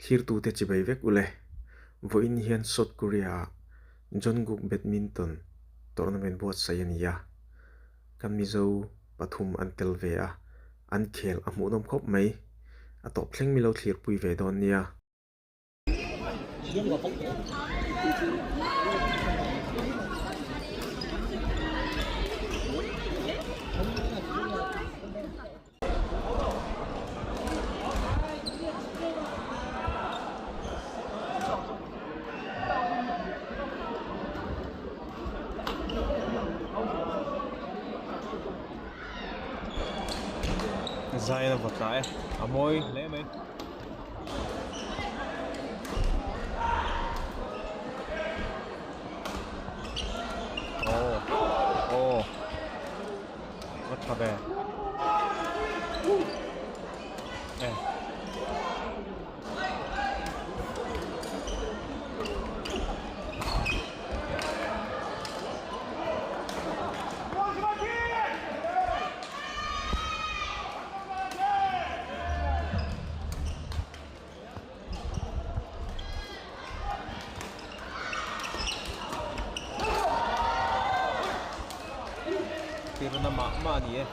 Thlirtute chibai vek ule. Vawiin hian South Korea-ah Jeongguk Badminton Tournament buatsaih a ni a. Kan Mizo pathum an tel ve a, an khel a hmuhnawm khawp mai. A tawp thleng milo thlirpui ve dawn nia. Zai na vawt lah e a mawi hle mai. Aw aw va tha ve e. Tirna mah mah a ni e.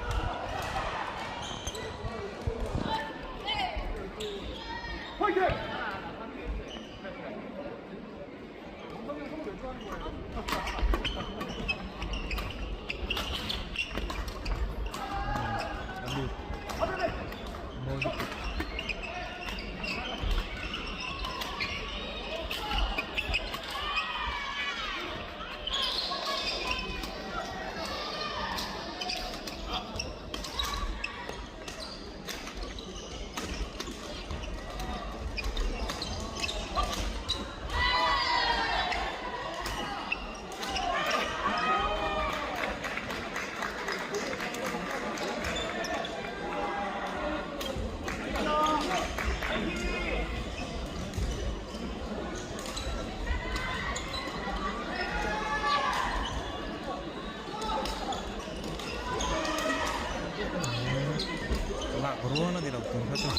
Lak rual a ni lo tur kha chu.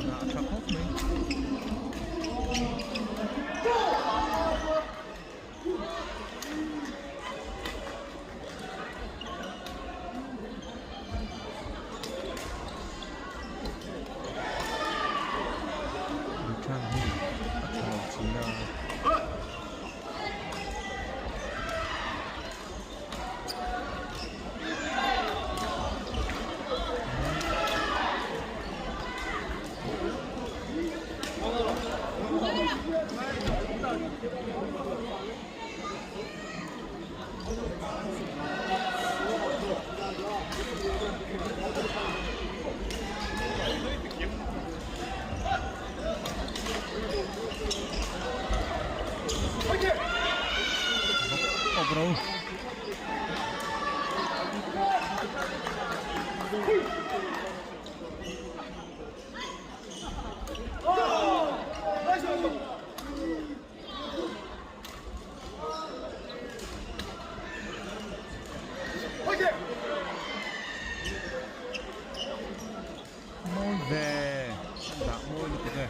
Dah tha khawp mai. Return hi a tha lo thin a. Mawi ve dah mawi lutuk e.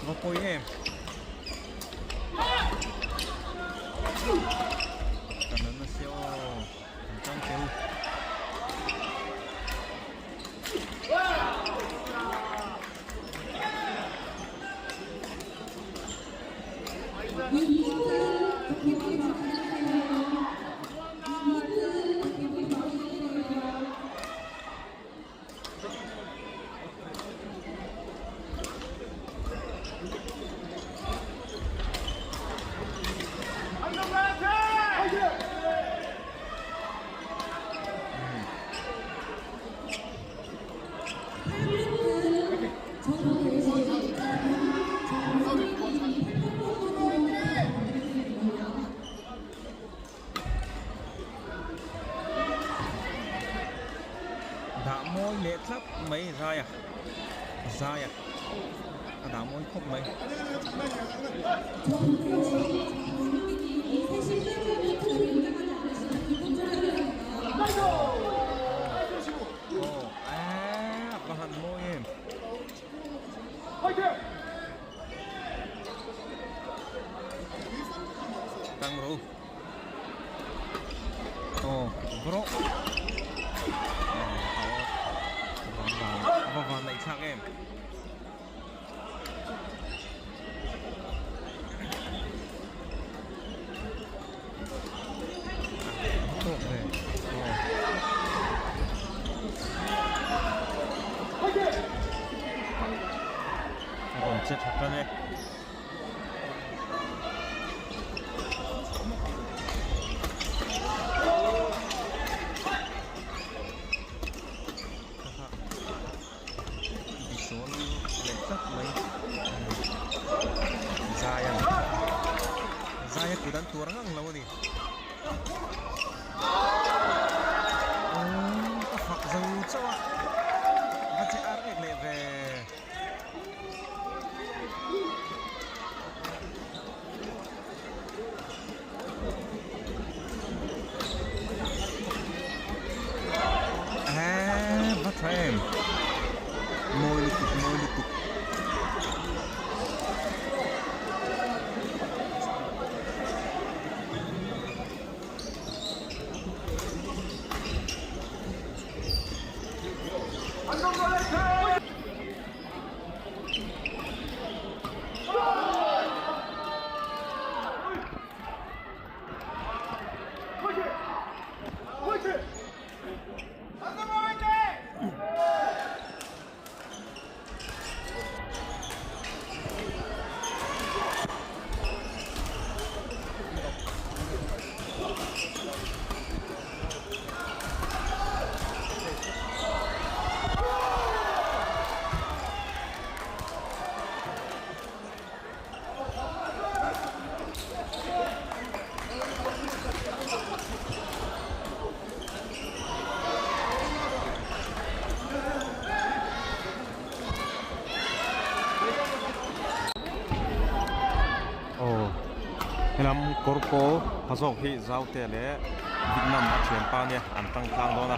Va pawi em. Kan la nasa aw. An tang teh u. Dah mawi leh tlat mai zai a zai a a dah mawi khawp mai. Aw aaa ka han mawi em. Tang rawh u. Aw rawh a va van naih thlak em. Tawk ve aw. A rawn che tha tan e. Bisual leh tlat mai zai a ni zai a kut an tuar ngang lo a ni ka fak zo chauh a va che ar ek leh ve. Eee va tha em mawi lutuk mawi lutuk. Aw helam kawr pawl ha zawk hi Zaute leh Vietnam a thianpa nia an tang tlang dawn a.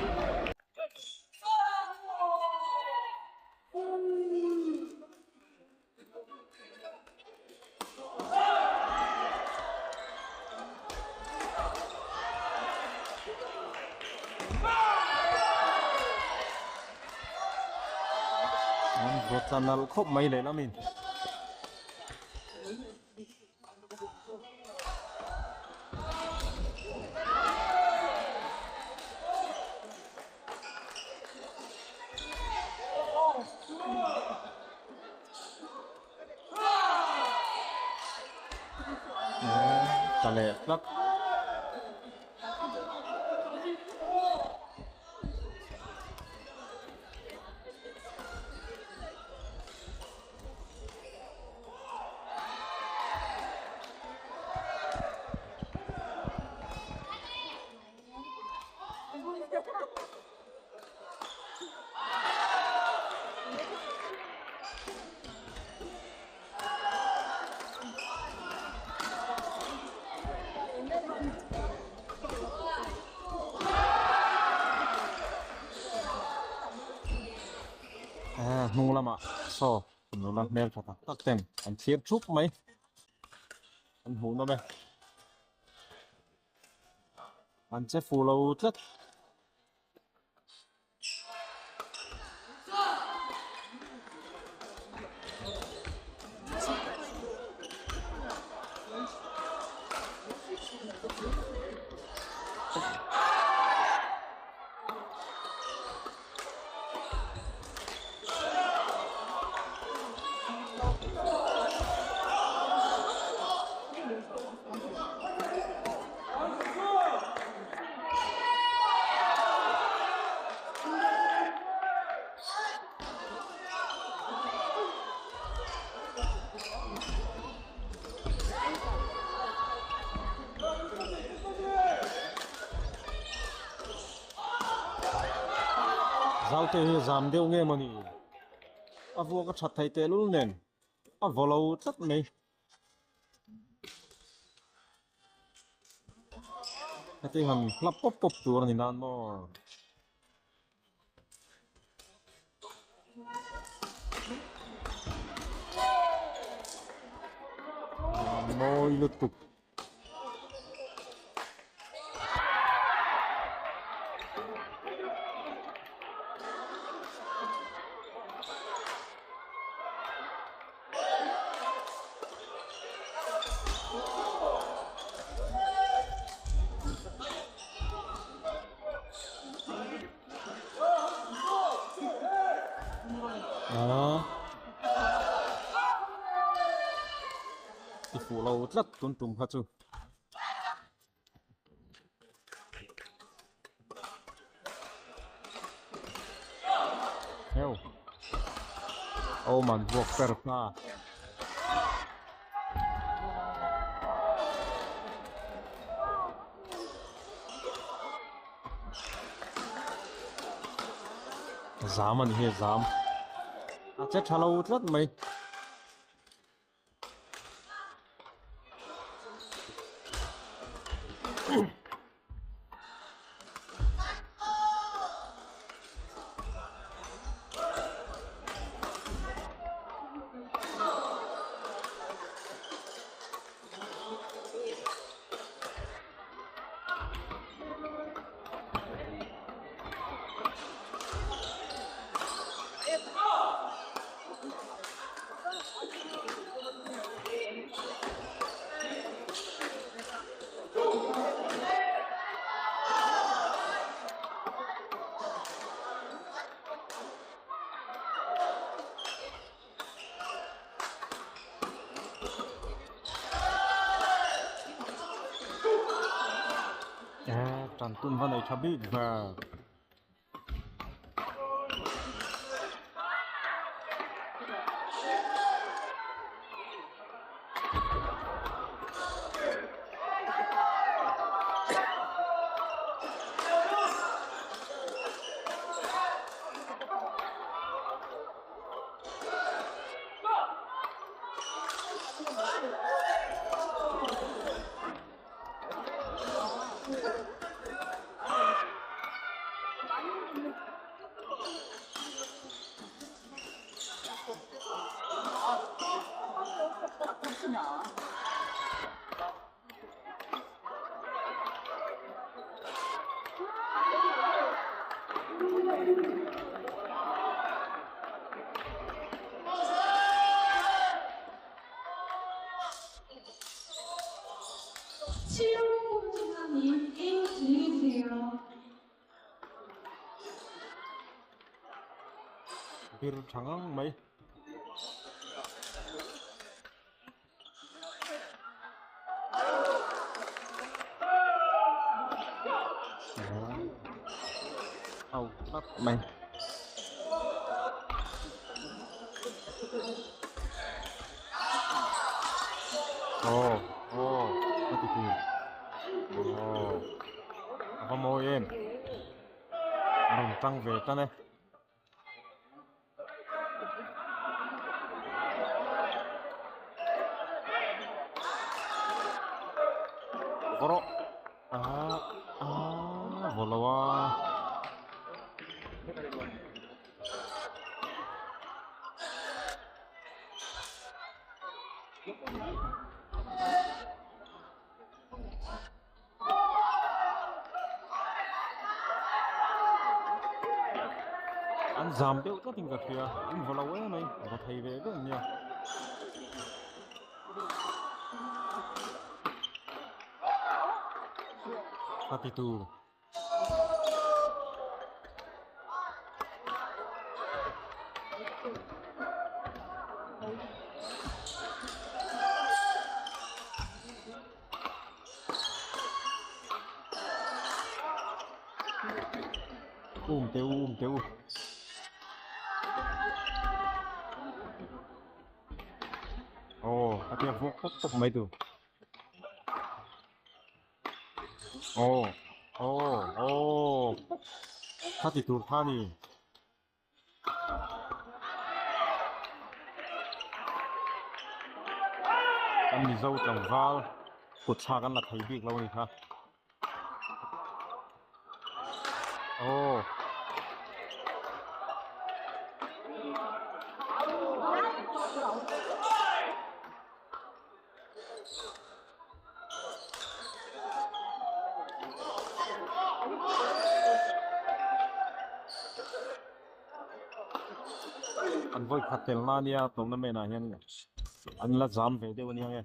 An vawt tla nalh khawp mai lehlam in. Tla leh tlat. Hnung lamah saw. Nula hmel tha tak tak ten an thlir thup mai an hmuh nawm e an che fu lo tlat. Zaute hi zam deuh nge mawni a vuak a that thei tehlul nen a vaw lo tlat mai. Heti han hlap pawp pawp tur a ni nan maw. Mawi lutuk. Ti fuh lo tlat tun tum kha chu. Heu. Awm an vuak per ta. Zam a ni hi zam. A che tha lo tlat mai. Tan tum va nei tha bik ber. Bir tha ngang mai. Au tlat mai. Aw aw ka ti tur aw a va mawi em a rawn tang ve tan e. Vaw rawh ah ah vaw lo a. An zam deuh tlat in ka hria an vaw lo em mai vaw thei ve ve ania. Ka ti tur. Um teh u um teh u. Aw a tia vuak tawp tawp mai tur. Aw aw aw khati tur kha a ni. Kan Mizo tlangval kut thlak an la thei bik lo a ni kha. Aw. An vawi khat tel na ania tournament ah hian an la zam ve deuh ania nge.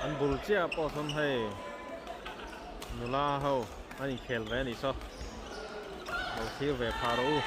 An bul chiah pawh sawn hei nula ho an inkhel ve a nih saw lo thlir ve phah rawh u.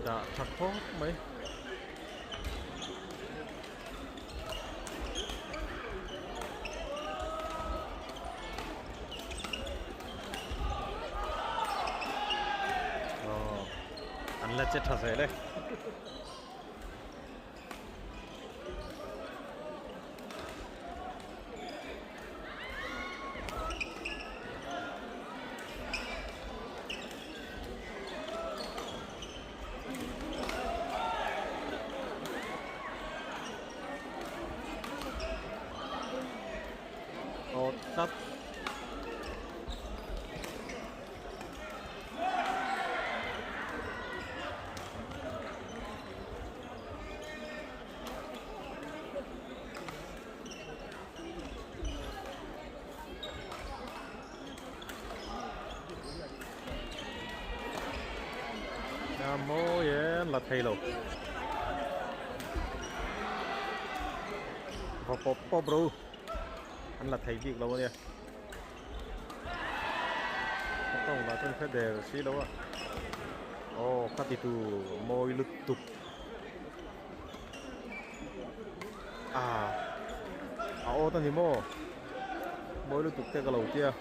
Dah tha khawp mai. La che tha zel e. Aw tlat. A mawi e la thei lo. Va pawp pawp ro. An la thei bik lo ania. Ka tawng lah chuan hre der si lo a. Aw ka ti tu mawi lutuk. Ah a awt a ni maw? Mawi lutuk te ka lo tia.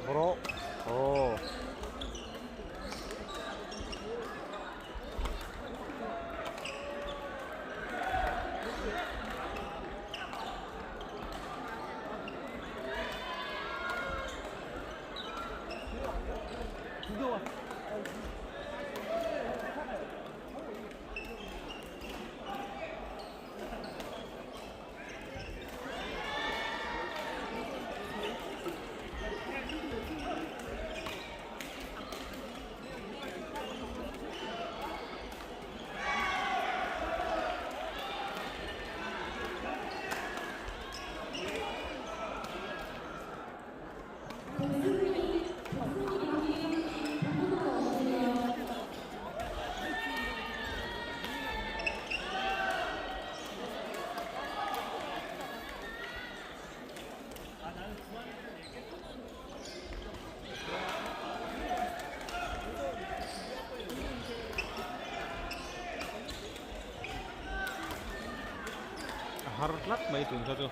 Bro. Oh. A har tlat mai tun kha chu.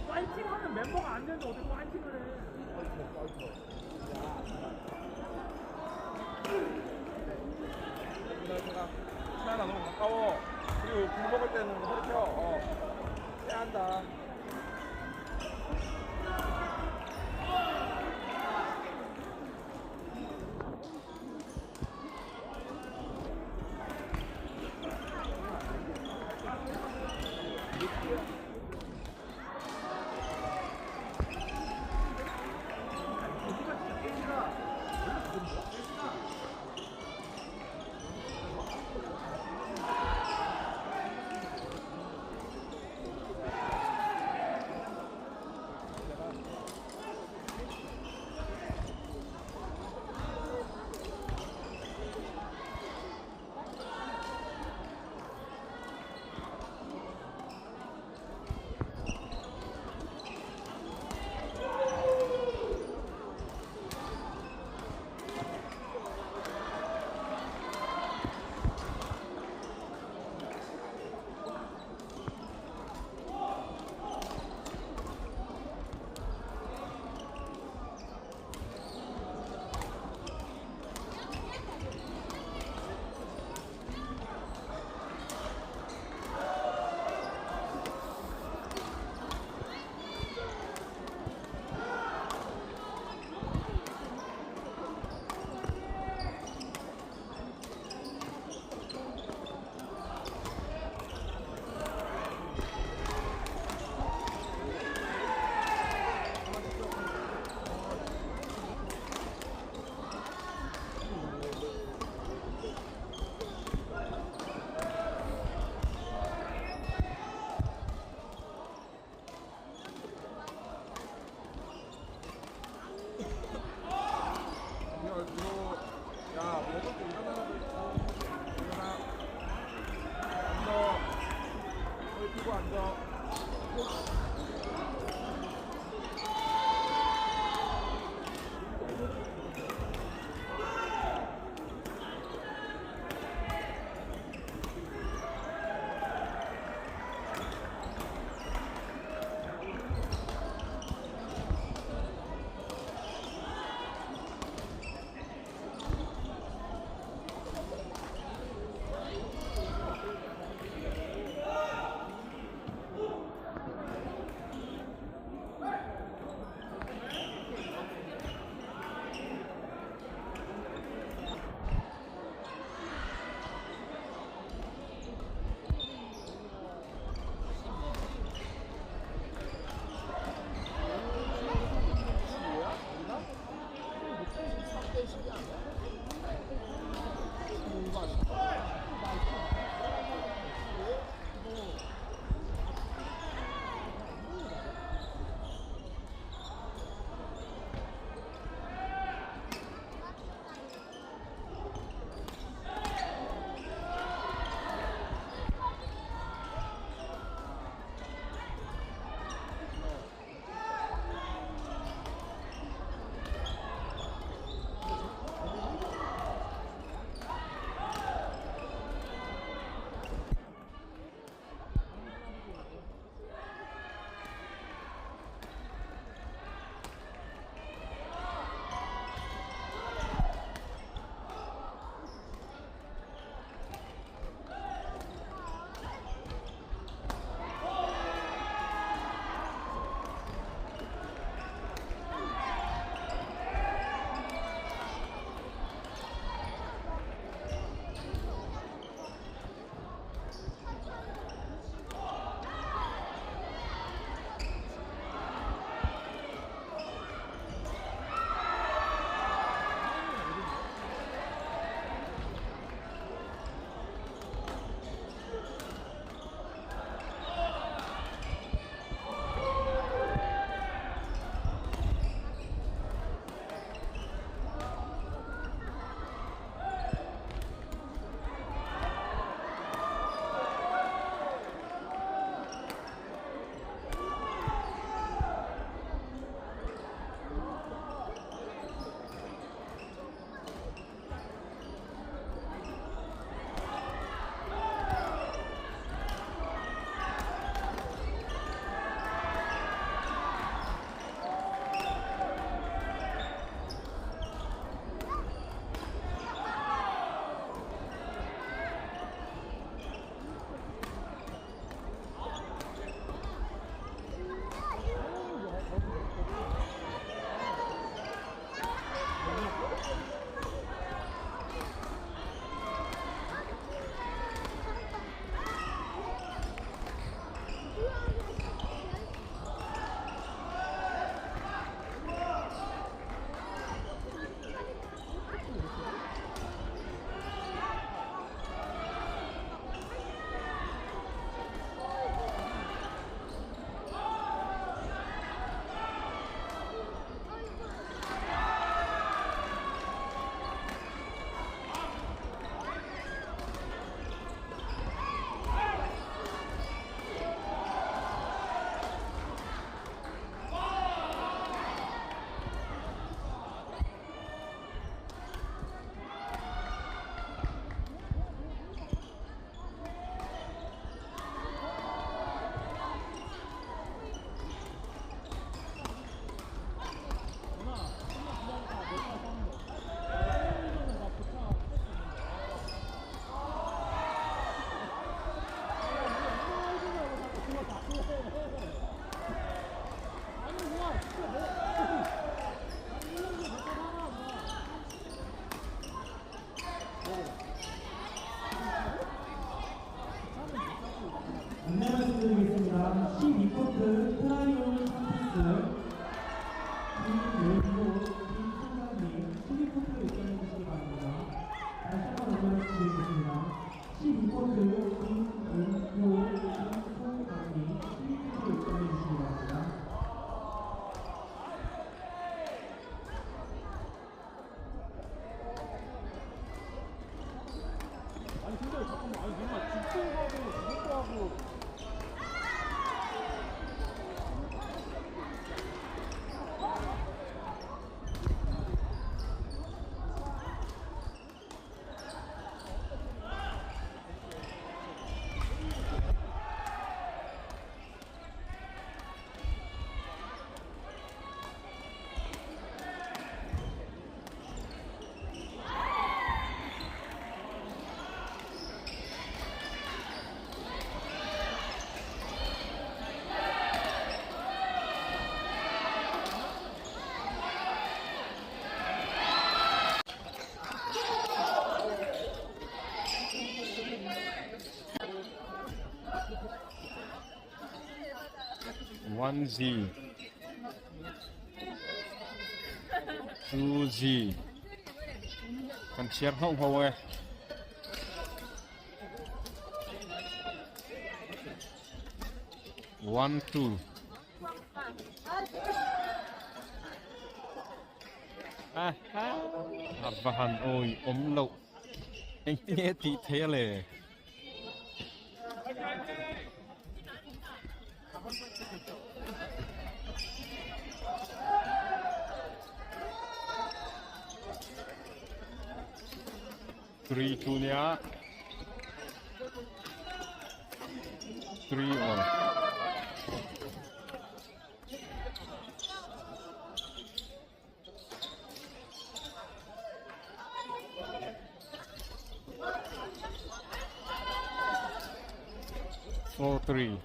파이팅하는 멤버가 안 되는데 어떻게 파이팅을 해? 차나 너무 가까워. 그리고 국 먹을 때는 허리 펴. 어. 한다. 알려드리겠습니다. 12코트 트라이온 3피스 김예호, 김승관님 12코트로 입장해 주시기 바랍니다. 다시 한번 알려드리겠습니다. 12코트 김은호, 김승관님 12코트로 입장해 주시기 바랍니다. 아니 근데 잠깐만 아니 정말 집중도 하고 이것도 하고 One Z two Z kan chhiar hlauh hlauh e. One two a a va han awi awm loh engtin nge tih theih a le. 3 2 nia 3 all 4 3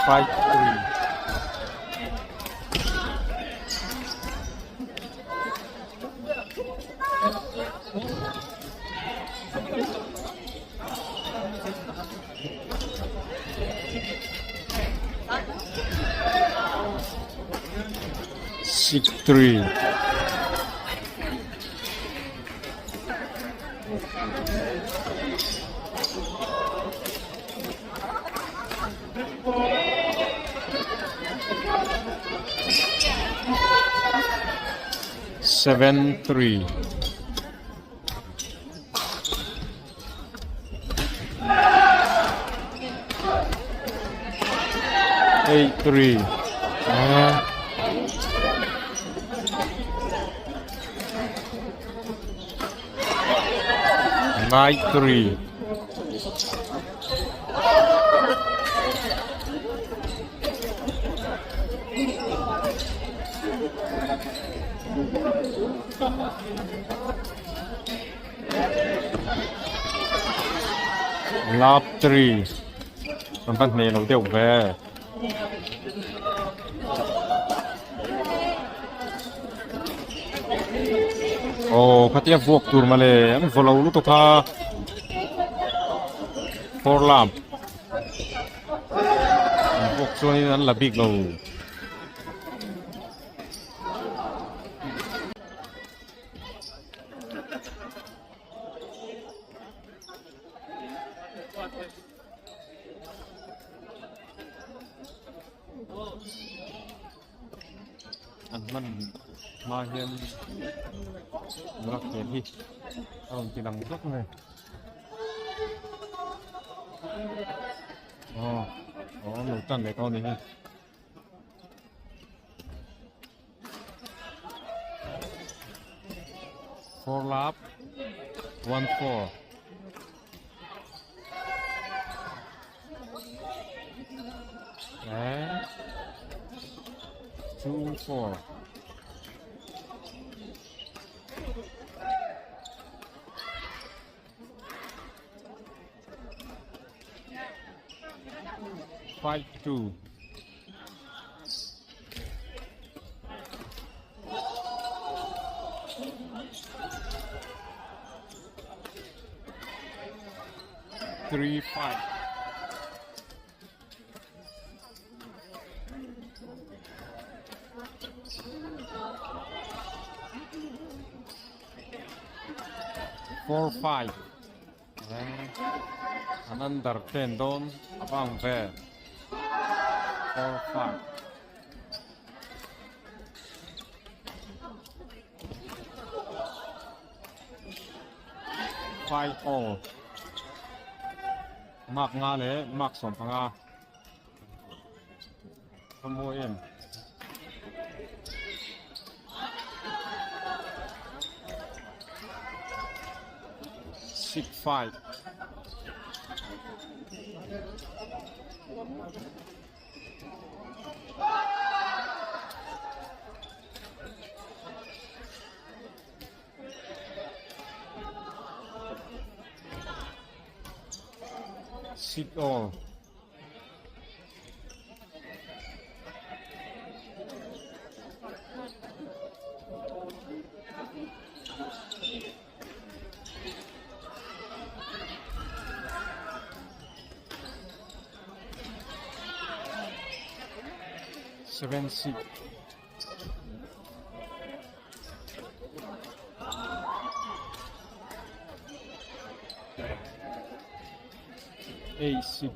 5 3 6 3 7 3 8 3 ah 9 3 Lap 3 an va hneh lo deuh ve. Aw khatia vuak tur mawle an vaw lo lutuk a four lamp an vuak chuanin an la bik lo. An hman hma hian nula khel hi a rawn ti lang zawk mai aw aw an lo tan leh tawh a ni hi. Four lap 1 4 eh 2 4 5 2 3 5. 4 5 an under ten dawn a bang vel 4 5. 5 all. Mark nga leh mark 15. Ka mawi em. 6 5. 6 all. 7 6. 8 6.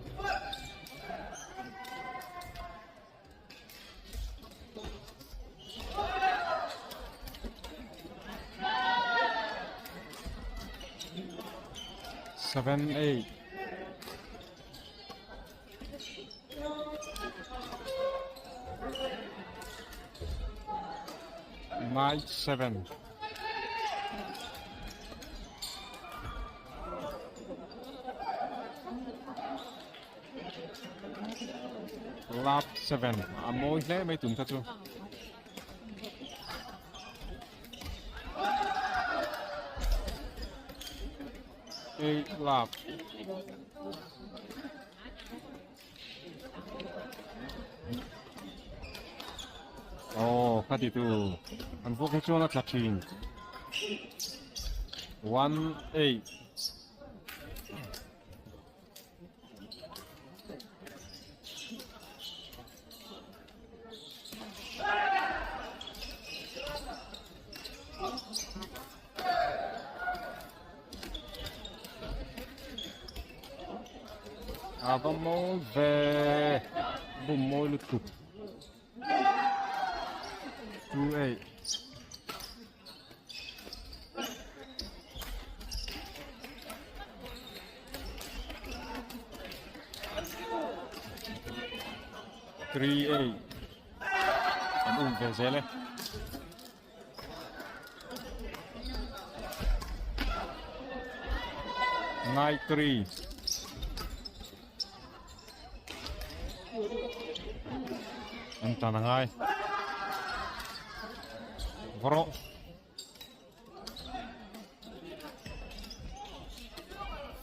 7 8. 9 7. Lap 7. A mawi hle mai tun kha chu. 8 lap. Aw ka ti tu an vuak hi chuan a tla thin. 1 8. A va mawi ve bum mawi lutuk 2 8. 3 8. An um ve zel e. 9 3. An tan a ngai. Varawh.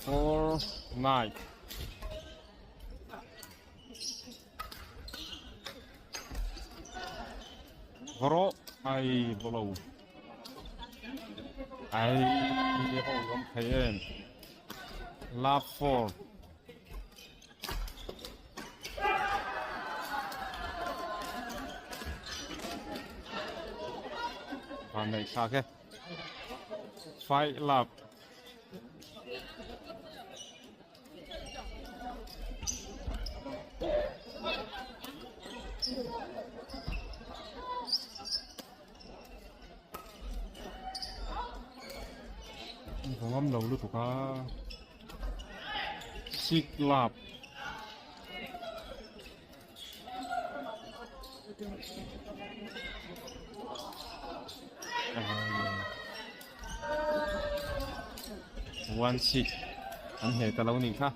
4 9. Varawh ai bawlo. Ai ho awm thei em. Love 4. Van neih thlak e. 5 love. Ka ngam lo lutuk a. 6 love. 1 6 an hne ta lo nih kha.